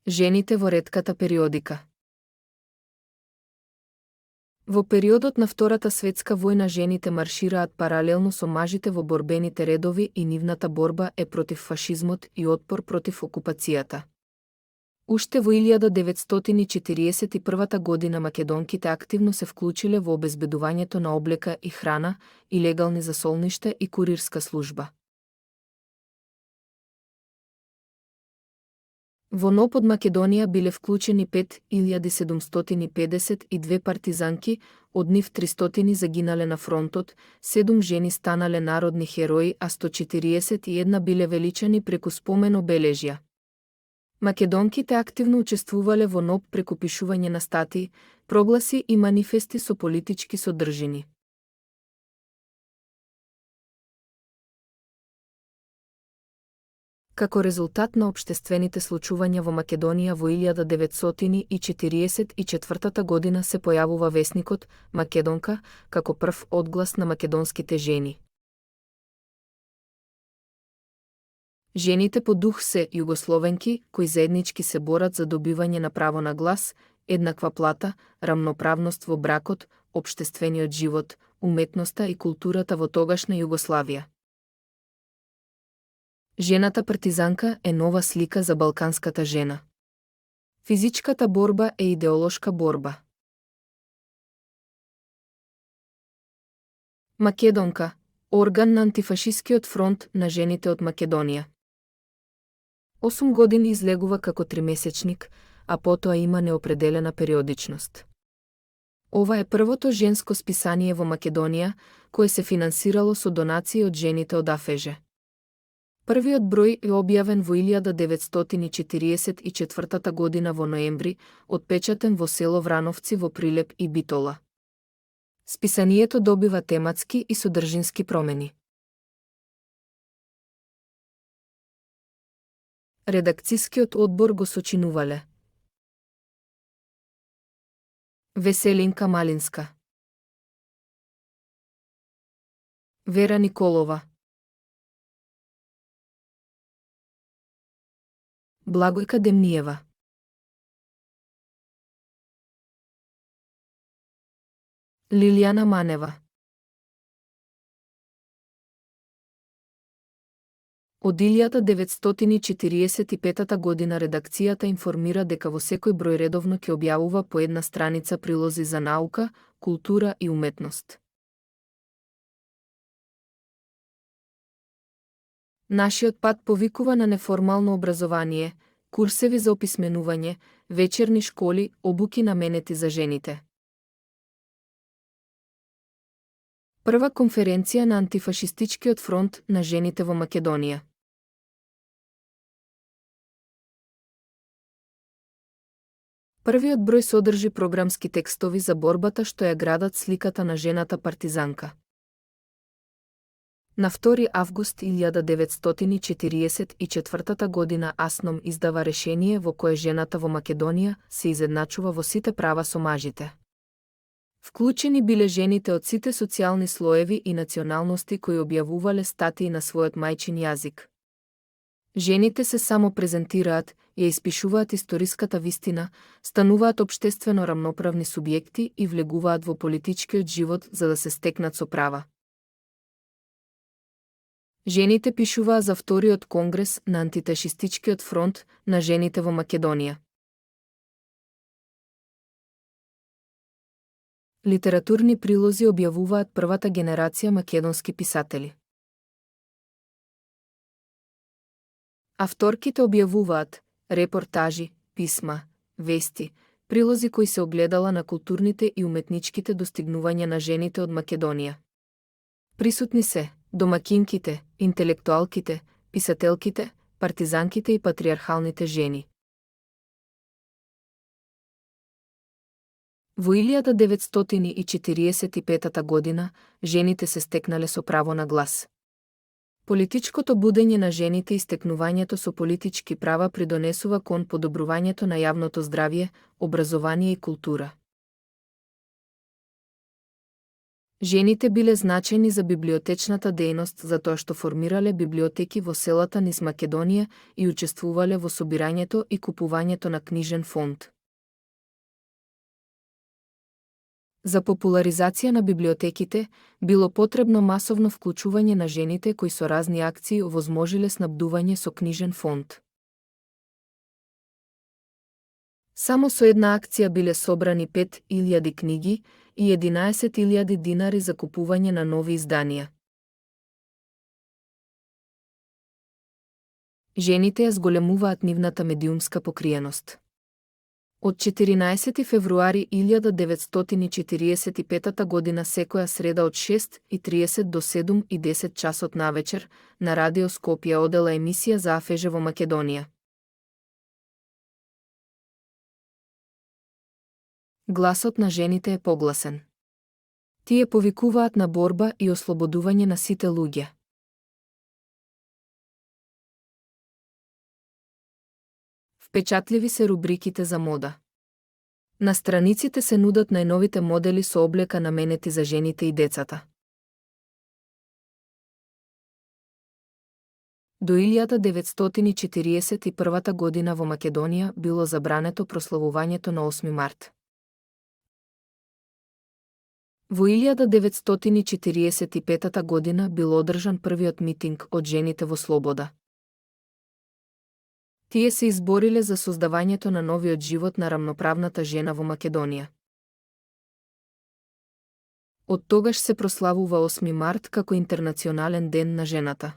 Жените во ретката периодика. Во периодот на Втората светска војна жените маршираат паралелно со мажите во борбените редови и нивната борба е против фашизмот и отпор против окупацијата. Уште во 1941 година македонките активно се вклучиле во обезбедувањето на облека и храна, и легални засолништа и курирска служба. Во НОП од Македонија биле вклучени 5752 партизанки, од нив 300 загинале на фронтот, 7 жени станале народни херои, а 141 биле величани преку спомен обележја. Македонките активно учествувале во НОП преку пишување на статии, прогласи и манифести со политички содржини. Како резултат на општествените случувања во Македонија во 1944 година се појавува весникот Македонка како прв одглас на македонските жени. Жените по дух се југословенки кои заеднички се борат за добивање на право на глас, еднаква плата, рамноправност во бракот, општествениот живот, уметноста и културата во тогашна Југославија. Жената партизанка е нова слика за балканската жена. Физичката борба е идеолошка борба. Македонка – орган на антифашискиот фронт на жените од Македонија. 8 години излегува како тримесечник, а потоа има неопределена периодичност. Ова е првото женско списание во Македонија, кое се финансирало со донации од жените од АФЖ. Првиот број е објавен во 1944 година во ноември, отпечатен во село Врановци во Прилеп и Битола. Списанието добива тематски и содржински промени. Редакцискиот одбор го сочинувале Веселинка Малинска, Вера Николова, Благојка Демниева, Лилијана Манева. Од 1945 година редакцијата информира дека во секој број редовно ќе објавува по една страница прилози за наука, култура и уметност. Нашиот пат повикува на неформално образование, курсеви за описменување, вечерни школи, обуки наменети за жените. Прва конференција на антифашистичкиот фронт на жените во Македонија. Првиот број содржи програмски текстови за борбата што ја градат сликата на жената партизанка. На 2 август 1944 година АСНОМ издава решение во кое жената во Македонија се изедначува во сите права со мажите. Вклучени биле жените од сите социјални слоеви и националности кои објавувале статии на својот мајчин јазик. Жените се само презентираат, ја испишуваат историската вистина, стануваат општествено рамноправни субјекти и влегуваат во политичкиот живот за да се стекнат со права. Жените пишуваа за вториот конгрес на антифашистичкиот фронт на жените во Македонија. Литературни прилози објавуваат првата генерација македонски писатели. Авторките објавуваат репортажи, писма, вести, прилози кои се огледала на културните и уметничките достигнувања на жените од Македонија. Присутни се домакинките, интелектуалките, писателките, партизанките и патриархалните жени. Во 1945 година жените се стекнале со право на глас. Политичкото будење на жените и стекнувањето со политички права придонесува кон подобрувањето на јавното здравје, образование и култура. Жените биле значајни за библиотечната дејност затоа што формирале библиотеки во селата низ Македонија и учествувале во собирањето и купувањето на книжен фонд. За популаризација на библиотеките било потребно масовно вклучување на жените кои со разни акции овозможиле снабдување со книжен фонд. Само со една акција биле собрани 5.000 книги и 11.000 динари за купување на нови изданија. Жените ја зголемуваат нивната медиумска покриеност. Од 14 февруари 1945 година секоја среда од 6:30 до 7:10 часот навечер на Радио Скопје одела емисија за АФЖ во Македонија. Гласот на жените е погласен. Тие повикуваат на борба и ослободување на сите луѓе. Впечатливи се рубриките за мода. На страниците се нудат најновите модели со облека наменети за жените и децата. До 1941 година во Македонија било забрането прославувањето на 8 март. Во 1945 година бил одржан првиот митинг од жените во слобода. Тие се избориле за создавањето на новиот живот на рамноправната жена во Македонија. Од тогаш се прославува 8 март како Интернационален ден на жената.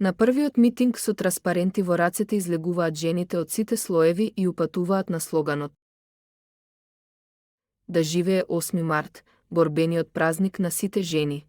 На првиот митинг со транспаренти во рацете излегуваат жените од сите слоеви и упатуваат на слоганот: Да живее 8 март, борбениот празник на сите жени.